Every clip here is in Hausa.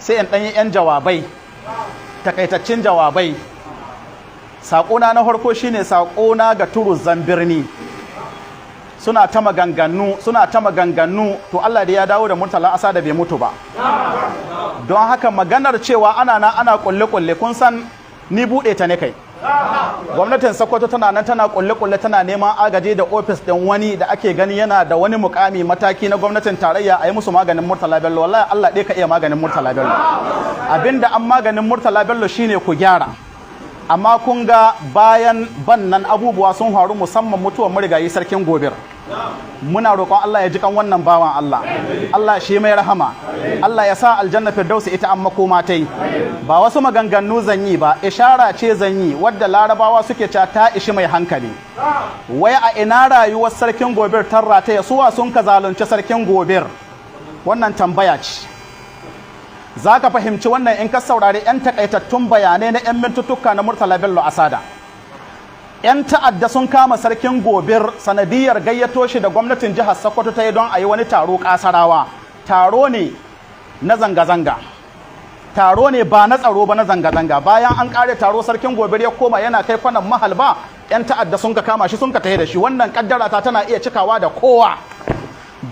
Sai in ɗanyi 'yan jawabai, takaitaccen jawabai. Saƙona na farko shine saƙona ga Turuzzan birni. Suna ta maganganu, suna ta maganganu. To, Allah da ya dawo da Murtala Asada bai mutu ba. Don haka maganar cewa ana na ana kulle-kulle, kun san ni buɗe ta ne kai. Gwamnatin Sokoto tana nan tana kulle-kulle, tana neman agaji da ofis ɗin wani da ake gani yana da wani mukami mataki na gwamnatin tarayya, a yi musu maganin Murtala Bello. Wallahi Allah ɗaya ka iya maganin Murtala Bello. Abinda an maganin Murtala Bello shine ku gyara. Amma kun ga bayan bannan abubuwa sun faru, musamman mutuwar marigayi Sarkin Gobir. Muna roƙon Allah ya ji kan wannan bawan Allah, Allah shi mai rahama, Allah ya sa Aljanna Firdausi ita an makoma tai. Ba wasu maganganu zan yi ba, ishara ce zan yi wadda Larabawa suke cewa ta ishi mai hankali. Wai a ina rayuwar Sarkin Gobir tarra ta suwa sun ka zalunci Sarkin Gobir? Wannan tambaya ce. Za ka fahimci wannan in ka saurari 'yan takaitattun bayanai na 'yan mintuttuka na Murtala Bello Asada. 'Yan ta'adda sun kama Sarkin Gobir sanadiyar gayyato shi da gwamnatin jihar Sokoto ta yi don a yi wani taro Kasarawa. Taro ne na zanga-zanga, taro ne ba na tsaro ba, na zanga-zanga. Bayan an kare taro, Sarkin Gobir ya koma, yana kai kwanan Mahalba, 'yan ta'adda sun ka kama shi, sun ka tafi da shi. Wannan kaddara ta tana iya cikawa da kowa.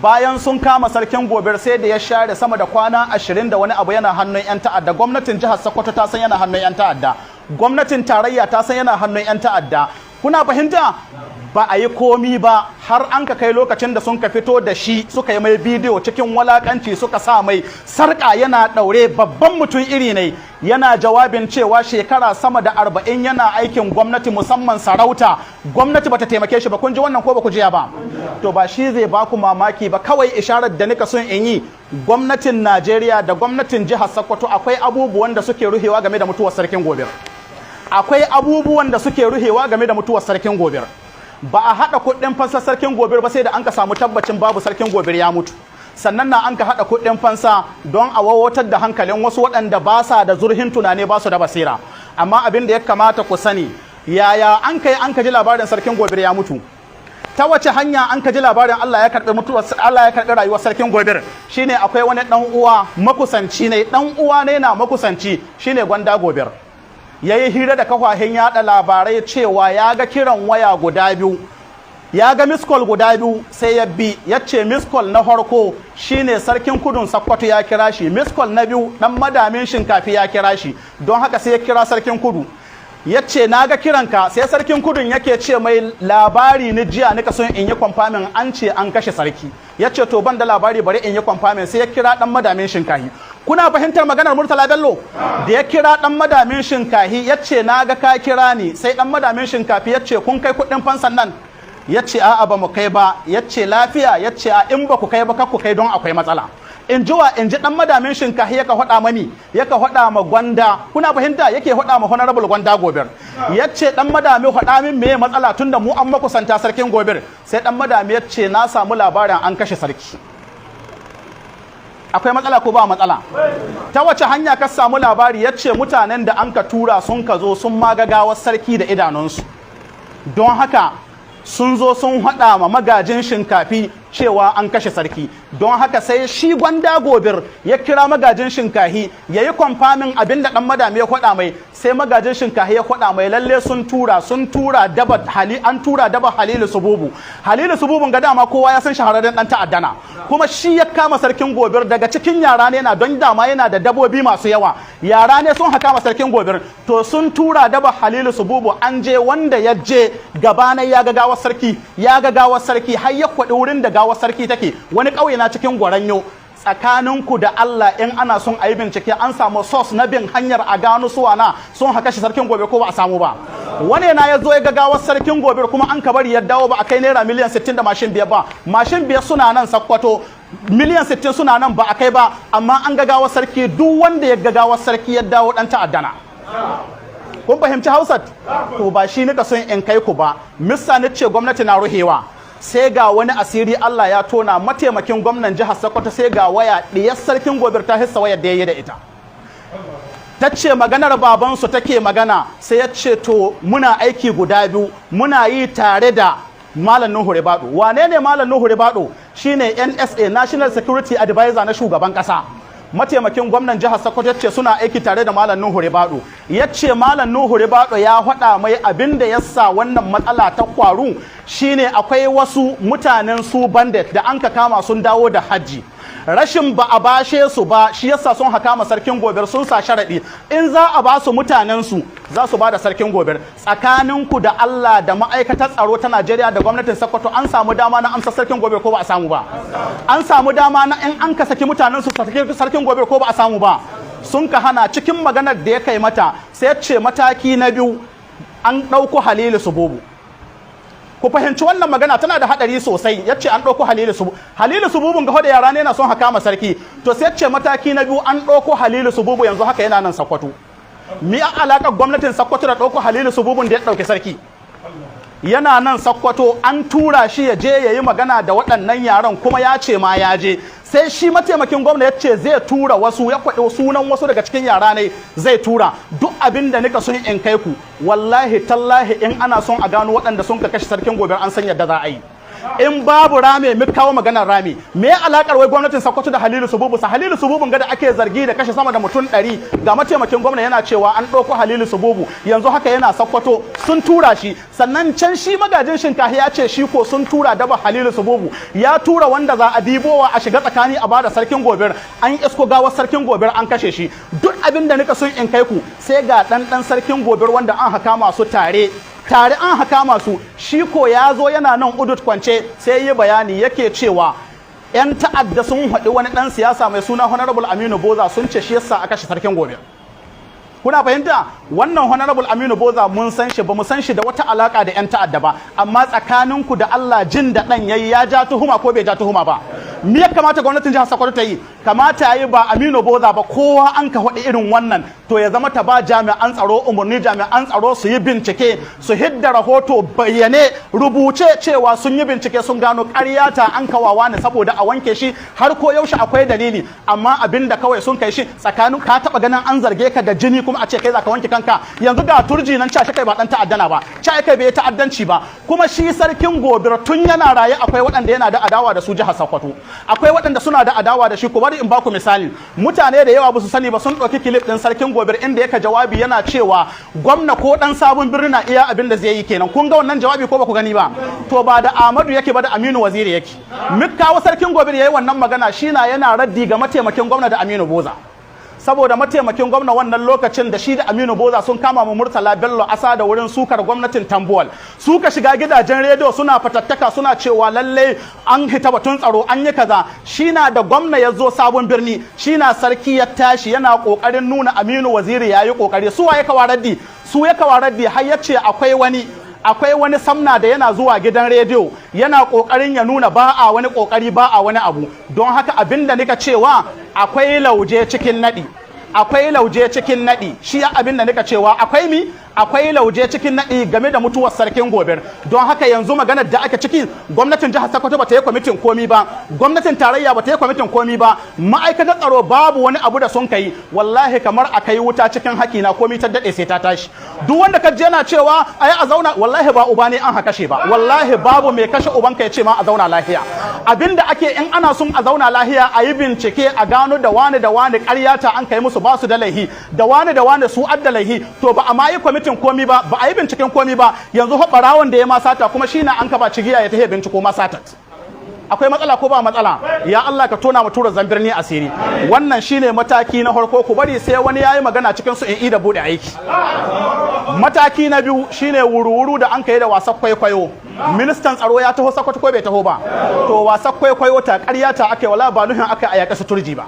Bayan sun kama Sarkin Gobir, sai da ya share sama da kwana 20 da wani abu yana hannun 'yan ta'adda. Gwamnatin jihar Sokoto ta san yana hannun 'yan ta'adda, gwamnatin tarayya ta san yana hannun 'yan ta'adda. Kuna fahimta? Ba a yi komi ba har an ka kai lokacin da sun ka fito da shi, suka yi mai bidiyo cikin walakanci, suka sa mai sarƙa, yana ɗaure, babban mutum iri ne, yana jawabin cewa shekara sama da 40 yana aikin gwamnati, musamman sarauta, gwamnati bata taimake shi ba. Kun ji wannan ko ba ku jiya ba? To, ba shi zai ba ku mamaki ba. Kawai isharar da nika son in yi, gwamnatin Najeriya da gwamnatin jihar Sokoto, akwai abubuwan da suke ruhewa game da mutuwar Sarkin Gobir. Akwai abubuwan da suke ruhewa game da mutuwar Sarkin Gobir. Ba a haɗa kuɗin fansar Sarkin Gobir ba sai da an ka samu tabbacin babu Sarkin Gobir, ya mutu. Sannan na an ka haɗa kuɗin fansa don a wawatar da hankalin wasu waɗanda ba sa da zurhin tunani, ba su da basira. Amma abin da ya kamata ku sani, yaya an kai an ka ji labarin Sarkin Gobir ya mutu? Ta wace hanya an ka ji labarin Allah ya karɓi mutuwar, Allah ya karɓi rayuwar Sarkin Gobir? Shine akwai wani ɗan uwa makusanci ne, ɗan uwa ne na makusanci, shine Gwanda Gobir, ya yi hira da kafafen yada labarai cewa ya ga kiran waya guda biyu, ya ga missed call guda biyu. Sai ya bi, ya ce missed call na farko shine Sarkin Kudun Sakkwato ya kira shi, missed call na biyu Dan Madamin Shinkafi ya kira shi. Don haka sai ya kira Sarkin Kudu, ya ce na ga kiranka. Sai Sarkin Kudun yake ce mai, labari ni jiya nika son in yi confirming, an ce an kashe sarki. Ya ce to, ban da labari, bari in yi confirming. Sai ya kira Dan Madamin Shinkahi. Kuna fahimtar maganar Murtala Bello? Da ya kira Dan Madamin Shinkahi, ya ce na ga ka kira ni. Sai Dan Madamin Shinkafi ya ce, kun kai kuɗin fansan nan? Ya ce a'a, ba mu kai ba. Ya ce lafiya? Ya ce a in ba ku kai ba, kar ku kai, don akwai matsala. In ji wa? In ji Dan Madamin Shinkahi. Yaka faɗa mani, yaka faɗa ma Gwanda. Kuna fahimta? Yake faɗa ma Honorable Gwanda Gobir. Ya ce, Dan Madami, faɗa min meye matsala, tunda mu an makusanta Sarkin Gobir. Sai Dan Madami ya ce, na samu labarin an kashe sarki. Akwai matsala ko ba matsala? Ta wace hanya ka samu labari? Ya ce mutanen da an ka tura sun ka zo, sun magagawar sarki da idanunsu. Don haka sun zo sun haɗa ma Magajin Shinkafi cewa an kashe sarki. Don haka sai shi Gwanda Gobir ya kira Magajin Shinkahi ya yi confirming abin da Ɗan Madami ya faɗa mai. Sai Magajin Shinkahi ya faɗa mai lalle sun tura daba hali, an tura daba Halilu Sububu. Halilu Sububun ga dama kowa ya san shahararren ɗan ta'addana, kuma shi ya kama Sarkin Gobir. Daga cikin yara ne na, don dama yana da dabobi masu yawa, yara ne sun haka Sarkin Gobir. To, sun tura daba Halilu Sububu, an je, wanda ya je gabanai ya ga gawar sarki, ya ga gawar sarki, har ya kwaɗi wurin da gawar sarki take, wani ƙauye na cikin Gwaranyo. Tsakaninku da Allah, in ana son a yi bincike, an samu source na bin hanyar a gano suwana sun haka shi Sarkin Gobe ko ba a samu ba? Wani na ya zo ya ga gawar Sarkin Gobe kuma an ka bari ya dawo, ba a kai naira miliyan 60 da mashin 5 ba. Mashin 5 suna nan Sakkwato, miliyan 60 suna nan, ba a kai ba, amma an ga gawar sarki. Duk wanda ya ga gawar sarki ya dawo dan ta'addana. Kun fahimci Hausat? To, ba shi nika son in kai ku ba. Missa ni ce gwamnati na ruhewa? Sai ga wani asiri Allah ya tona. Mataimakin gwamnan jihar Sokoto, sai ga waya diyar Sarkin Gobir ta hissa wayar da yayi da ita, ta ce maganar babansu take magana. Sai ya ce to, muna aiki guda biyu, muna yi tare da Malam Nuhu Ribadu. Wane ne Malam Nuhu Ribadu? Shine NSA, National Security Advisor na shugaban kasa. Mataimakin gwamnan jihar Sokoto ya ce suna aiki tare da Malam Nuhu Ribadu. Ya ce Malam Nuhu Ribadu ya faɗa mai abin da ya sa wannan matsala ta kwaru shine akwai wasu mutanen su bandit da an ka kama sun dawo da hajji. Rashin ba a bashe su ba shi yasa sun haka ma Sarkin Gobir, sun sa sharaɗi in za a ba su mutanen su, za su ba da Sarkin Gobir. Tsakaninku da Allah, da ma'aikatar tsaro ta Najeriya da gwamnatin Sokoto, an samu dama na amsa Sarkin Gobir ko ba a samu ba? An samu dama na in an ka saki mutanen su Sarkin Gobir ko ba a samu ba? Sun ka hana. Cikin maganar da ya kai mata sai ya ce mataki na biyu an ɗauko Halilu Sububu. Ku fahimci wannan magana tana da hadari sosai. Yace an ɗauko Halilu Sububu. Halilu Sububun ga da yara ne yana son haka ma sarki. To sai yace mataki na biyu an ɗauko Halilu Sububu, yanzu haka yana nan Sakkwato. Mi a alaƙar gwamnatin Sakkwato da ɗauko Halilu Sububun da ya ɗauki sarki? Yana nan Sakkwato, an tura shi ya je ya yi magana da waɗannan yaran, kuma ya ce ma ya je. Sai shi mataimakin gwamna ya ce zai tura wasu, ya kwaɗi sunan wasu daga cikin yara ne zai tura. Duk abin da nika son in kai ku, wallahi tallahi, in ana son a gano waɗanda sun ka kashe Sarkin Gobe, an san yadda za a yi. In babu rame, mu kawo maganar rame. Me ya alakar wai gwamnatin Sokoto da Halilu Sububu? Sa Halilu Sububun ga da ake zargi da kashe sama da mutum 100, ga mataimakin gwamna yana cewa an ɗauko Halilu Sububu, yanzu haka yana Sokoto, sun tura shi. Sannan can shi Magajin Shinkahi ya ce shi ko sun tura daba Halilu Sububu, ya tura wanda za a dibowa a shiga tsakani a bada Sarkin Gobir. An isko gawar Sarkin Gobir, an kashe shi. Duk abin da nika son in kai ku, sai ga ɗan ɗan Sarkin Gobir wanda an haka masu tare tare an haka masu, shi ko ya zo yana nan udut kwance, sai yi bayani yake cewa 'yan ta'adda sun haɗu wani ɗan siyasa mai suna Honorable Aminu Boza, sun ce shi yasa aka kashe Sarkin Gobe. Kuna fahimta? Wannan Honorable Aminu Boza mun san shi, ba mu san shi da wata alaka da 'yan ta'adda ba, amma tsakaninku da Allah, jin da ɗan yayi ya ja tuhuma ko bai ja tuhuma ba? Me ya kamata gwamnatin jihar Sokoto ta yi? Kamata yi ba Aminu Boza ba, kowa an ka faɗi irin wannan, to ya zama ta ba jami'an tsaro umarni, jami'an tsaro su yi bincike, su hidda rahoto bayyane rubuce cewa sun yi bincike, sun gano ƙaryata an kawawa ne saboda a wanke shi har ko yaushe akwai dalili. Amma abin da kawai sun kai shi tsakanin ka taba ganin an zarge ka da jini kuma a ce kai za ka wanke kanka? Yanzu ga Turji nan ca kai ba dan ta'addana ba, ca kai bai ta'addanci ba. Kuma shi Sarkin Gobir tun yana raye akwai waɗanda yana da adawa da su. Jihar Sokoto akwai waɗanda suna da adawa da shi. Ku bari in baku misali. Mutane da yawa ba su sani ba, sun ɗauki clip ɗin Sarkin Gobir inda yake jawabi yana cewa gwamna ko ɗan Sabon Birni na iya abin da zai yi kenan. Kun ga wannan jawabi ko ba ku gani ba? To ba da Ahmadu yake ba, da Aminu Waziri yake. Mikawo Sarkin Gobir yayi wannan magana, shi na yana raddi ga mataimakin gwamna da Aminu Boza, saboda mataimakin gwamna wannan lokacin da shi da Aminu Boza sun kama mu Murtala Bello Asa da wurin sukar gwamnatin Tambuwal. Suka shiga gidajen rediyo suna fatattaka, suna cewa lalle an hita batun tsaro, an yi kaza. Shi na da gwamna ya zo Sabon Birni, shi na sarki ya tashi yana kokarin nuna Aminu Waziri ya yi kokari. Su waye kawa raddi? Su ya kawa raddi, har ya ce akwai wani samna da yana zuwa gidan rediyo yana kokarin ya nuna ba a wani kokari, ba a wani abu. Don haka abin da nika cewa akwai lauje cikin nadi, akwai lauje cikin nadi. Shi abin da nika cewa akwai mi, akwai lauje cikin nadi game da mutuwar Sarkin Gobir. Don haka yanzu maganar da ake ciki, gwamnatin jihar Sokoto ba ta yi kwamitin komi ba, gwamnatin tarayya ba ta yi kwamitin komi ba, ma'aikatar tsaro babu wani abu da sun kai. Wallahi kamar a kai wuta cikin haki na, komi ta dade sai ta tashi. Duk wanda ka je yana cewa ai a zauna, wallahi ba uba ne an haka kashe ba. Wallahi babu mai kashe ubanka ya ce ma a zauna lahiya. Abinda ake, in ana son a zauna lahiya, a yi bincike a gano da wani da wani ƙaryata an kai musu, ba su da laihi, da wani da wani su adda laihi. To ba a ma yi kwamitin komi ba, ba a yi binciken komi ba. Yanzu ɓarawon da ya ma sata kuma shi na an ka ba cigiya ya tahe binciko ma satat. Akwai matsala ko ba matsala? Ya Allah, ka tona mu tura zambirni asiri. Wannan shine mataki na farko. Ku bari sai wani yayi magana cikin su in da bude aiki. Mataki na biyu shine wuru-wuru da an kai da wasan kwaikwayo. Ministan tsaro ya taho Sakkwato ko bai taho ba? To wasan kwaikwayo ta, ƙarya ta aka yi. Wala ba nuhin aka a yaƙi su Turji ba,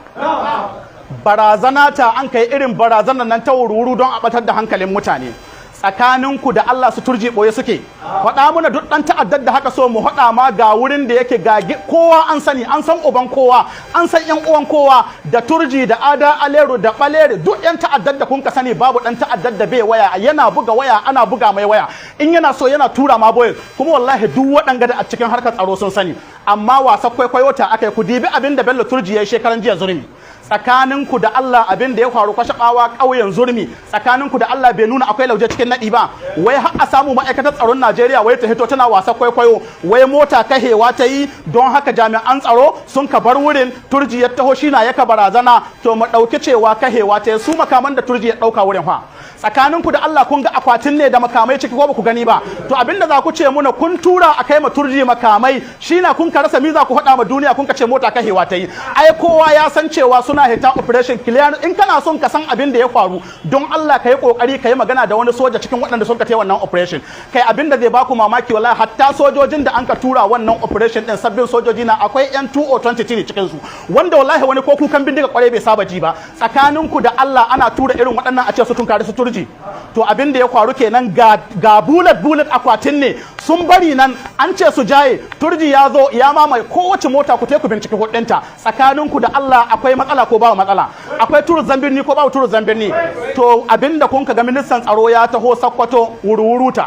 barazana ta an kai, irin barazanar nan ta wuru-wuru don a batar da hankalin mutane. Tsakaninku da Allah, su Turji ɓoye suke? Faɗa muna duk ɗan ta'addar da haka so mu haɗa ma ga wurin da yake, ga kowa an sani, an san uban kowa, an san ƴan uwan kowa, da Turji da Ada Aleru da Ɓalere, duk ƴan ta'addar da kun ka sani, babu ɗan ta'addar da bai waya. Yana buga waya, ana buga mai waya, in yana so yana tura ma boye. Kuma wallahi duk waɗanga da a cikin harkar tsaro sun sani, amma wasa kwaikwayo ta aka yi. Ku dibi abin da Bello Turji ya yi shekaran jiya Zurmi. Tsakaninku da Allah, abin da ya faru Kwashabawa, ƙauyen Zurmi, tsakaninku da Allah bai nuna akwai lauje cikin naɗi ba? Wai har a samu ma'aikatar tsaron Najeriya wai ta hito tana wasa kwaikwayo, wai mota kahewa ta yi, don haka jami'an tsaro sun ka bar wurin, Turji ya taho shi na yaka barazana. To mu ɗauki cewa kahewa ta yi, su makaman da Turji ya ɗauka wurin fa, tsakaninku da Allah kun ga akwatin ne da makamai ciki ko ba ku gani ba? To abinda za ku ce muna, kun tura a kai ma Turji makamai, shi na kun ka rasa mi za ku faɗa ma duniya, kun ka ce mota kahewa ta yi. Ai kowa ya san cewa suna hita operation clear. In kana son ka san abin da ya faru, don Allah ka yi kokari ka yi magana da wani soja cikin waɗanda sun ka tai wannan operation. Kai, abin da zai baku mamaki, wallahi hatta sojojin da an ka tura wannan operation din, sabbin sojoji na, akwai yan 2023 cikin su, wanda wallahi wani ko kukan bindiga kwarai bai saba ji ba. Tsakaninku da Allah, ana tura irin waɗannan a ce su tunkari su Turji? To abin da ya faru kenan. Ga bullet bullet, akwatin ne sun bari nan, an ce su jaye. Turji ya zo ya mamaye kowace mota, ku ku binciki hudinta. Tsakaninku da Allah, akwai matsala ko ba matsala? Akwai turu zambirni ko ba turu zambirni? To abinda kun ga ministan tsaro ya taho Sakkwato wuruwuruta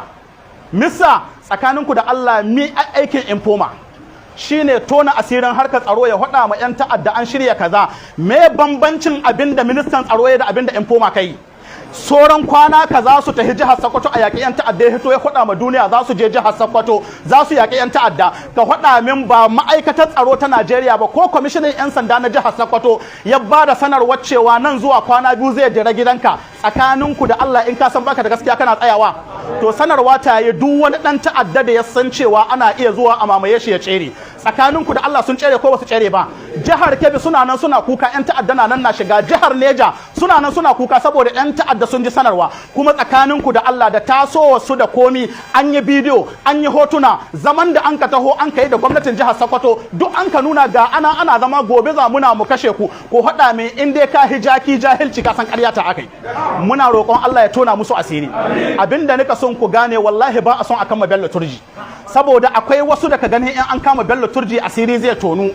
misa, tsakaninku da Allah, mi aikin informer shine tona asirin harkar tsaro, ya faɗa ma 'yan ta'adda an shirya kaza. Me bambancin abinda ministan tsaro ya da abinda informer kai? Sauran kwana kaza su tafi jihar Sokoto a yaƙi 'yan ta'adda, ya hito ya faɗa ma duniya za su je jihar Sokoto, za su yaƙi 'yan ta'adda. Ka faɗa min, ba ma'aikatar tsaro ta Najeriya ba, ko kwamishinan 'yan sanda na jihar Sokoto ya ba da sanarwar cewa nan zuwa kwana 2 zai jira gidanka, tsakaninku da Allah, in ka san baka da gaskiya, kana tsayawa? To sanarwa ta yi, duk wani ɗan ta'adda da ya san cewa ana iya zuwa a mamaye shi ya tsere. Tsakaninku da Allah, sun tsere ko ba su tsere ba? Jihar Kebbi suna nan suna kuka, 'yan ta'adda na nan na shiga. Jihar Neja suna nan suna kuka saboda 'yan ta'adda sun ji sanarwa. Kuma tsakaninku da Allah, da tasowa su da komi, an yi bidiyo, an yi hotuna, zaman da an ka taho an ka yi da gwamnatin jihar Sokoto, duk an ka nuna ga ana zama, gobe za muna mu kashe ku. Ko haɗa mai, in dai ka hijaki jahilci, ka san ƙarya ta akai. Muna roƙon Allah ya tona musu asiri. Abinda nika son ku gane, wallahi ba a son a kama Bello Turji, saboda akwai wasu da ka gani in an kama Bello Turji asiri zai tonu.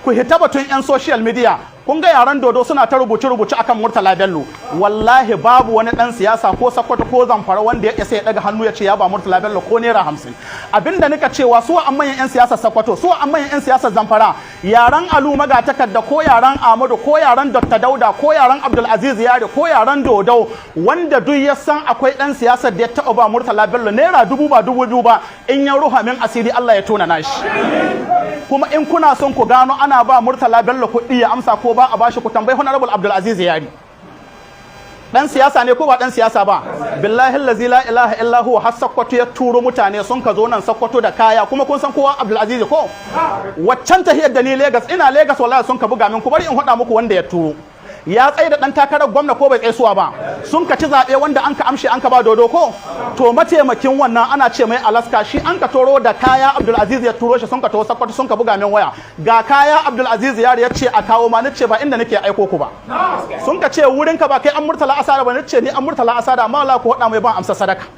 Ku hita batun 'yan social media, kun ga yaran dodo suna ta rubuce-rubuce akan Murtala Bello. Wallahi babu wani dan siyasa ko Sakkwato ko Zamfara wanda ya isa ya daga hannu ya ce ya ba Murtala Bello ko naira 50. Abinda nika cewa, su an manyan 'yan siyasar Sakkwato, su an manyan 'yan siyasar Zamfara, yaran Alu Magatakarda ko yaran Ahmadu ko yaran Dr. Dauda ko yaran Abdulaziz Yari ko yaran Dodau, wanda duk ya san akwai dan siyasar da ya taɓa ba Murtala Bello naira 1000 ba 2000 ba, in ya ruha min asiri, Allah ya tona nashi. Kuma in kuna son ku gano ana ba Murtala Bello kuɗi ya amsa ko ba a bashi, ku tambayi Honorable Abdulaziz Yari. Dan siyasa ne ko ba dan siyasa ba? Billahi allazi la ilaha illa huwa, har Sakkwato ya turo mutane sun ka zo nan Sakkwato da kaya. Kuma kun san kowa Abdulaziz ko waccan tahiyar da ni Lagos, ina Lagos wallahi sun ka buga min. Ku bari in faɗa muku wanda ya turo. Ya tsaye da dan takarar gwamna ko bai tsaisuwa ba? Sun ka ci zaɓe wanda an ka amshe an ka ba Dodo ko? To mataimakin wannan ana ce mai Alaska, shi an ka toro da kaya. Abdulaziz ya turo shi, sun ka taho Sakkwato, sun ka buga min waya, ga kaya Abdulaziz Yari ya ce a kawo ma. Nace ba inda nake aiko ku ba. Sun ka ce wurin ka ba kai an Murtala Asada ba? Nace ni an Murtala Asada, amma Allah ku faɗa mai ban amsa sadaka.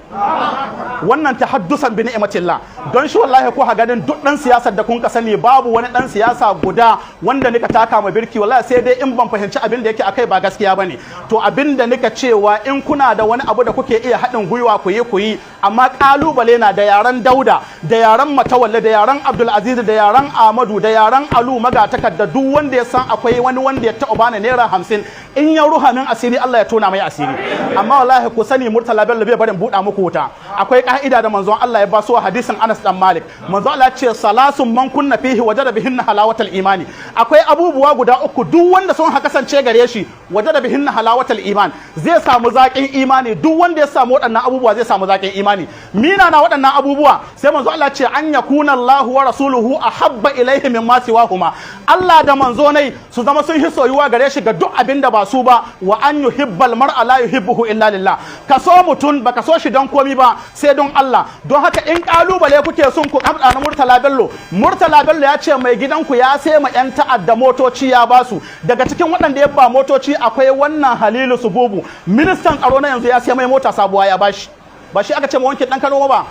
Wannan tahaddusan bi ni'matillah. Don shi wallahi ko ha ganin duk dan siyasar da kun ka sani, babu wani dan siyasa guda wanda nika taka ma birki wallahi, sai dai in ban fahimci abin da yake akai ba gaskiya bane. To abin da nika cewa, in kuna da wani abu da kuke iya haɗin gwiwa ku yi, ku yi. Amma kalubale na da yaran Dauda, da yaran Matawalle, da yaran Abdulaziz, da yaran Ahmadu, da yaran Alu Magatakarda, duk wanda ya san akwai wani wanda ya taɓa bani naira 50, in ya ruha min asiri, Allah ya tona mai asiri. Amma wallahi ku sani, Murtala Bello bai barin buɗa muku wuta. Akwai ka'ida da manzon Allah ya basu a hadisin Anas dan Malik. Manzon Allah ya ce: salasun man kunna fihi wajada bihinna halawatal imani. Akwai abubuwa guda uku, duk wanda sun ha kasance gare shi, wajada bihinna halawatal iman, zai samu zaƙin imani. Duk wanda ya samu waɗannan abubuwa zai samu zaƙin imani. Mina na waɗannan abubuwa? Sai manzo Allah ce: an yakuna Allahu wa rasuluhu ahabba ilaihi mimma siwahuma. Allah da manzo nai su zama sun hi soyuwa gare shi ga duk abin da ba su ba. Wa an yuhibbal mar'a la yuhibbuhu illa lillah. Ka so mutum baka so shi don komi ba sai don Allah. Don haka in kalubale kuke son ku kamda na Murtala Bello, Murtala Bello ya ce mai gidanku ya sai ma yan ta'adda motoci ya basu. Daga cikin waɗanda ya ba motoci akwai wannan Halilu Sububu, ministan tsaro na yanzu, ya sai mai mota sabuwa ya bashi. Ba shi aka ce ma wankin dan Kano ba?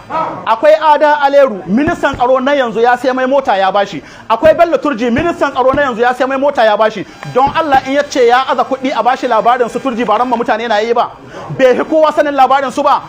Akwai Ada Aleru, ministan tsaro na yanzu, ya sai mai mota ya bashi. Akwai Bello Turji, ministan tsaro na yanzu, ya sai mai mota ya bashi. Don Allah, in yace ya aza kuɗi a bashi labarin su Turji, ba ran ma mutane na yi ba? Bai fi kowa sanin labarin su ba?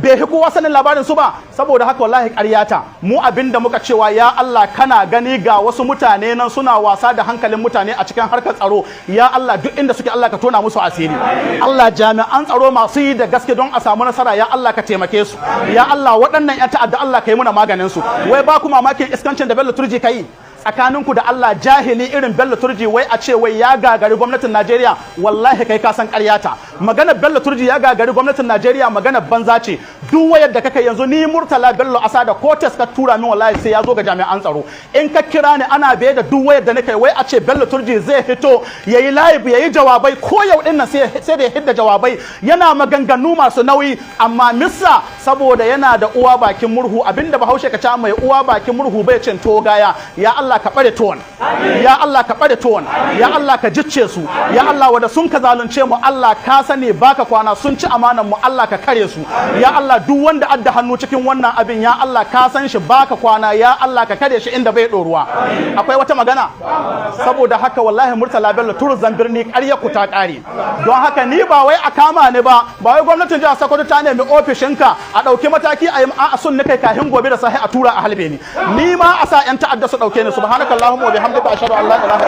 Bai hi kowa sanin labarin su ba. Saboda haka wallahi ƙaryata mu. Abinda muka cewa, ya Allah, kana gani, ga wasu mutane nan suna wasa da hankalin mutane a cikin harkar tsaro. Ya Allah, duk inda suke, Allah ka tona musu asiri. Allah, jami'an tsaro masu yi da gaske don a samu nasara, ya Allah, ka taimake su. Ya Allah, waɗannan 'yan ta'adda, Allah ka yi muna maganin su. Wai ba ku mamakin iskancin da Bello Turji ka yi? Tsakaninku da Allah, jahili irin Bello Turji, wai a ce wai ya gagari gwamnatin Najeriya, wallahi kai ka san ƙaryata. Magana Bello Turji ya gagari gwamnatin Najeriya, magana banza ce. Duk wayar da kake yanzu, ni Murtala Bello Asada, ko text ka tura min, wallahi sai ya zo ga jami'an tsaro. In ka kira ni, ana biye da duk wayar da nake. Wai a ce Bello Turji zai fito yayi live, yayi jawabai, ko yau din nan sai da ya hidda jawabai, yana maganganu masu nauyi. Amma missa, saboda yana da uwa bakin murhu, abinda Bahaushe ka ce, mai uwa bakin murhu bai cin to gaya. Ya Allah, ka bare tuwon. Ya Allah, ka bare tuwon. Ya Allah, ka jicce su. Ya Allah, wanda sun ka zalunce mu, Allah ka sani, baka kwana, sun ci amanan mu, Allah ka kare su. Ya Allah, duk wanda adda hannu cikin wannan abin, ya Allah, ka san shi, baka kwana, ya Allah, ka kare shi inda bai doruwa. Akwai wata magana? Saboda haka wallahi, Murtala Bello Turzan Birni, ƙarya ku ta ƙare. Don haka ni ba wai a kama ni ba, ba wai gwamnatin jihar Sokoto ta nemi ofishinka a ɗauki mataki a yi a sun ni kai kafin gobe da safe a tura a halbe ni, ni ma a sa 'yan ta'adda su ɗauke ni. Subhanakallahumma wa bihamdika, ashhadu an la ilaha